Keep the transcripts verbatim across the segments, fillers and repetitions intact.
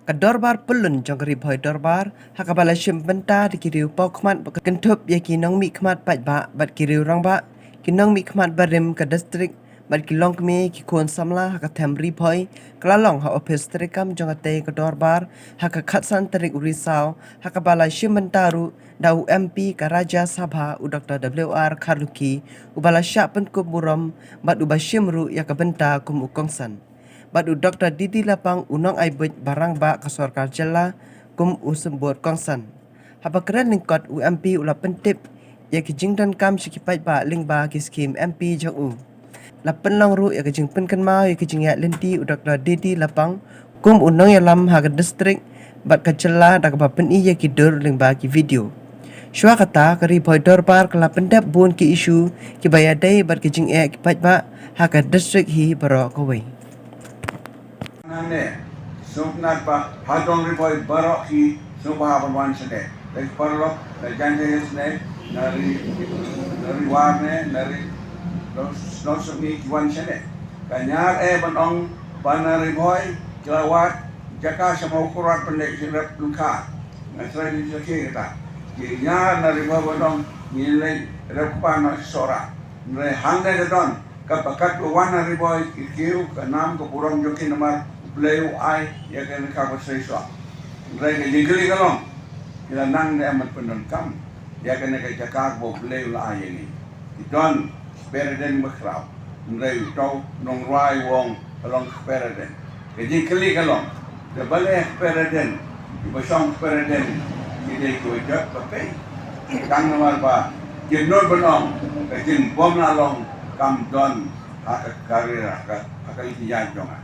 Ka dorbar pyllun jong ka Ri Bhoi Dorbar ha kaba la shim bynta da ki riew paw khmat ba kynthup ïa ki nongmihkhmat paidbah bad ki riew rangbah, ki nongmihkhmat barim ka district bad ki longkmie ki khun samla ha ka them Ri Bhoi, ka la long ha ophis treikam jong katei ka dorbar ha ka khatsan tarik u Risaw, ha kaba la shim bynta ruh da u M P ka Rajya Sabha, u Doctor W R Kharlukhi, uba la shah pynkup burom bad uba shim ruh ïa ka bynta kum u kongsan, bad u Doctor D D Lapang, u nongai buit ba rangbah ka sorkar jylla, kum u symbud kongsan. Haba kren lyngkot, u M P u la pyntip ïa ki jingdonkam sha ki paidbah lyngba ki skhim M P jong u. La pynlong ruh ïa ka jingpynkynmaw ïa ka jingïaid lynti u Doctor D D Lapang kum u nongïalam ha ka district bad ka jylla da kaba pyni ïa ki dur lyngba ki video. Shuwa kata, ka Ri Bhoi Dorbar ka la pyndep bun ki issue kiba ïadei bad ki jingeh ki paidbah ha ka district hi baroh kawei. Hangne, sngewtynnat ba ha dong Ri Bhoi baroh ki sngewbha ban wan shane. Dei paralok, na Jaintia Hills ne, na Ri, na Ri War ne, na Ri Nong, Nongsumli ki wan shane. Ka ñiar eh ban ong ba na Ri Bhoi ki la wad jaka sha Mawkyrwat ban leit sha Rep Lyngkha. Nga trai di jaka kata. Ki ñiar na Ri Bhoi ban ong ngin leit Rep Kpa na Sohra. Hynrei hangne ka don kaba kat ba wan na Ri Bhoi ki kiew, ka nam ka burom jong ki namar U Blei u ai ïa kane kaba shisha. Hynrei ka jingkylli ka long, ki la nang ne em ban pyndonkam ïa kane ka jaka kaba U Blei u la ai ïa ngi? Ki don Superintendent ba khraw, hynrei uto u nongrwai u ong ka long Superintendent. Ka jingkylli ka long, da balei Superintendent, kiba shong Superintendent ki dei kiba jot ba pei? Tang namar ba kin nud ban ong ka jingbym lah long kam don ha ka career, ha ka, ha ka liang jong nga.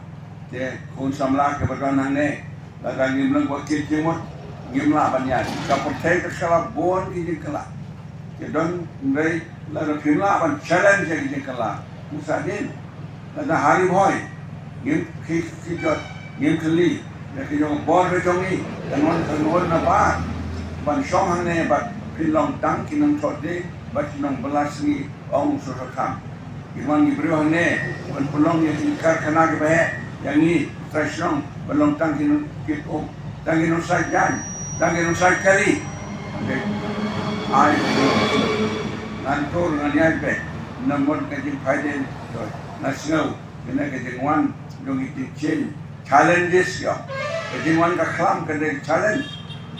Te khun samla kiba don hangne, lada ngim long ba kit jingmut, ngim lah ban ïaid. Ka pyrthei ka shah bun ki jingkylla. Ki don, hynrei lada phim lah ban challenge ïa ki jingkylla, ngin sa dien. Lada ha Ri Bhoi ngim khie, khie jot, ngim kylli ïa ki jong bor ka jong ngi, ka ngon, ka ngon na bar ban shong hangne bad phin long tang ki nongthoh dieng bad ki nongbylla sngi, ong u Soso Tham. Ki mon ki briew hangne ban pynlong ïa ki karkhana kiba heh ïa ngi trai shnong ban long tang ki nong, ki, oh, tang ki nongsaid jaiñ, tang ki nongsaid kali. Ai, ngan tur ngan ïaid beit namar ka jingphaidien. Nga sngew kane ka jingwan jong ki jingshim challenges ïa. Ka jingwan ka khlam ka dei challenge.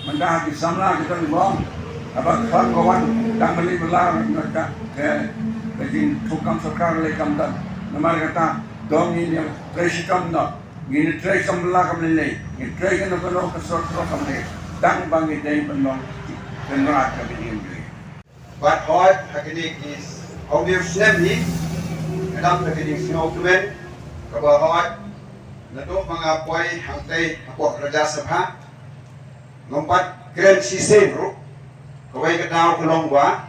Mynta ha ki samla ki don bong. Haba khlam ka wan tang bali bala, mynta ka, ka jingthung kam sorkar lei kam don. Namar kata, dong ngin ïa trei shitom noh. Ngin trei kam bala kam lei lei. Ngin trei kano kano ka sor sor kam lei. Tang ba ngi dei ban long ki kynrad ka bynta ngi. Bad hooid ha kine ki hynñiew snem hi, ka dang ha kine ki snem u kmen, kaba hooid naduh ba nga poi hangtei hapoh Rajya Sabha, ngam pat kren shisien ruh. Kawei ka daw ka long ba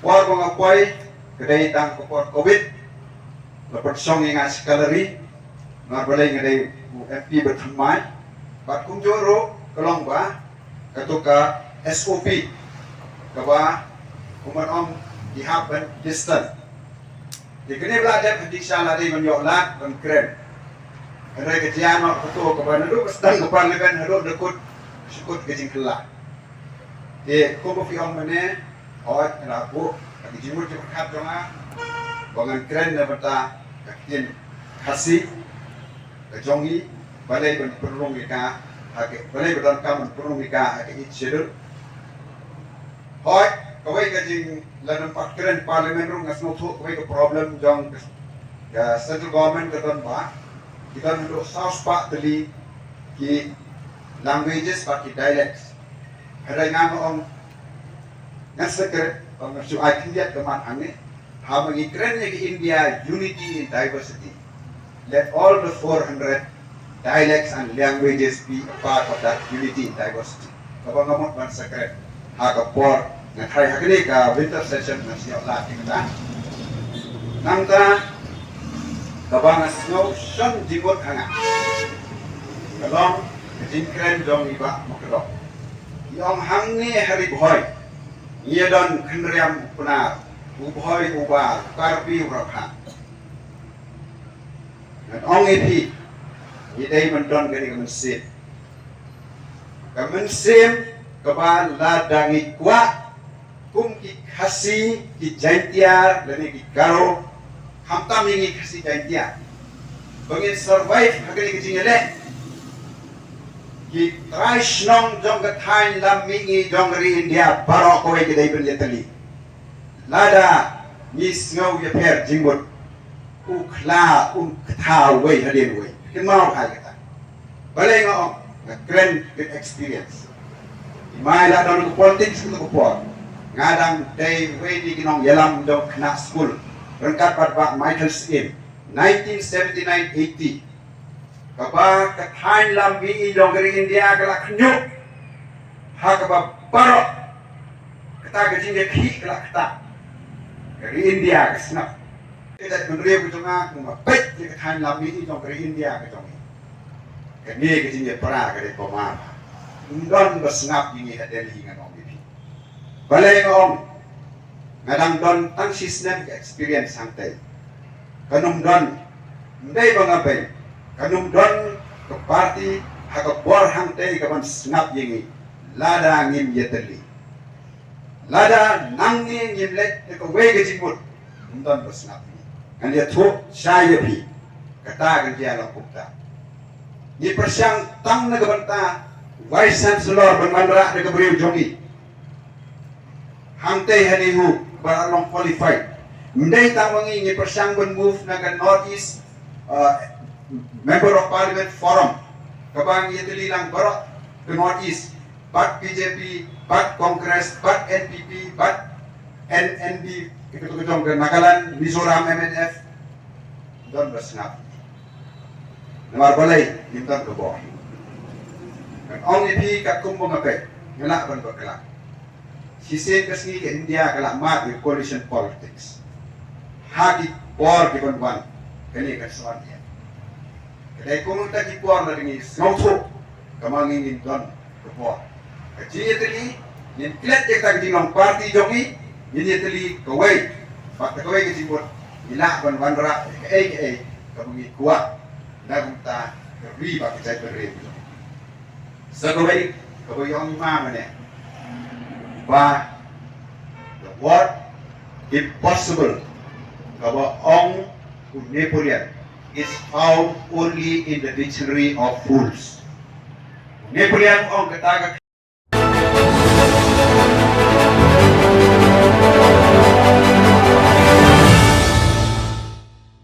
por ba nga poi ka dei tang ka por Covid. La pynshong ïa nga sha gallery, namar balei nga dei u M P ba thymmai. Bad kumjuh ruh ka long ba kato ka S O P kaba kumno ong, ki hap ban distant. Te kane ba la dep ha ding sha la dei ban ïoh lad ban kren. Hynrei ka jia noh kato kaba naduh ba sdang ka parliament haduh da kut sha kut ka jingkylla. Te kumba phi ong mynne, hooid nga la buh ha ka jingmut jingpyrkhat jong nga ba ngan kren na bynta ka ktien Khasi ka jong ngi, balei ban pynrung ïa ka ha ka, balei ba donkam ban pynrung ïa ka ha ka Eighth Schedule. Hooid, kawei ka jing, lada ngam pat kren parliament ruh nga sngewthuh kawei ka problem jong ka, ka central government ka don ba ki don haduh saw spah tylli ki languages bad ki dialects. Hynrei nga ong, ngan sa kren, ba nga shu ai khyndiat ka mat hangne. Haba ngi kren ïa ka India unity in diversity, let all the four hundred dialects and languages be a part of that unity in diversity. Kaba nga mut ban sa kren ha ka por, nga tharai ha kane ka winter session ngan sa ïoh lad ïa kata. Nangta kaba nga sngew shon jingmut ha nga ka long ka jingkren jong i Bah Mukdong. I ong hangne ha Ri Bhoi ngi ïa don khynriam u Pnar, u Bhoi, u Bar, u Karbi, u Rabha. Ngan ong ïa phi, ngi dei ban don kane ka mynsiem. Ka mynsiem kaba lada ngi kwah kum ki Khasi, ki Jaintia lane ki Garo, khamtam ïa ngi Khasi Jaintia ba ngin survive ha kane ka jingïaleh. Ki trai shnong jong ka thaiñ lam mihngi jong ka ri India baroh kawei ki dei ban ïatylli. Lada ngi sngew ïapher jingmut, u khla un ktha uwei hadien uwei. Kynmaw bha ïa kata. Balei nga ong? Nga kren with experience. Ïa mai la don ka politics ka por, nga dang dei uwei na ki nongïalam jong khynnah skul ryngkat bad Bah Michael Syiem, nineteen seventy nine eighty. Kaba ka thaiñ lam mihngi jong ka ri India ka la khynñiuh ha kaba baroh kata ka jingïakhih ka la ktah. Ka ri India ka sngap. Ka jaitbynriew ka jong nga, kumba peit ïa ka thaiñ lam mihngi jong ka ri India ka jong ngi, kane ka jingïapra ka dei ba ma. Ym don ba sngap ïa ngi ha Delhi, ngan ong ïa phi. Balei nga ong? Nga dang don tang shisnem ka experience hangtei. Kan ym don, ym dei ba nga beiñ, kan ym don ka party ha ka bor hangtei kaban sngap ïa ngi lada ngim ïatylli. Lada nangne ngim leit da kawei ka jingmut, ym don ba sngap ïa ngi. Ngan ïathuh shai ïa phi, kata kan jia lang kumta. Ngi pyrshang tang na ka bynta Vice Chancellor ban wanrah da ka briew jong ngi. Hangtei ha NEHU ba long qualified. Ym dei tang ma ngi, ngi pyrshang ban move na ka North East, uh, Member of Parliament Forum, kaba ngi ïatylli lang baroh ka North East, bad BJP, bad Congress, bad NPP, bad NND, kito ka jong ka Nagaland, Mizoram, MNF. Don ba sngap. Namar balei? Ngim don ka bor. Ngan ong ïa phi katkum ba nga peit, nga lah ban bakla. Shisien ka sngi ka India ka la mad ïa coalition politics. Ha ki por kiban wan, kane kan sa wan ïa. Ka dei kumta ki por lada ngi sngewthuh, ka ma ngi ngin don ka bor. Ka jingïatylli, ngin klet ïa kata ka jinglong party jong ngi, ngin ïatylli kawei bad kawei ka jingmut, ngi lah ban wanrah ïa kaei kaei kaba ngi kwah na ka bynta ka ri bad ka jaitbynriew. Sa kawei kaba ïong ma mane ba the word impossible kaba ong u Napoleon is found only in the dictionary of fools. U Napoleon ong kata ka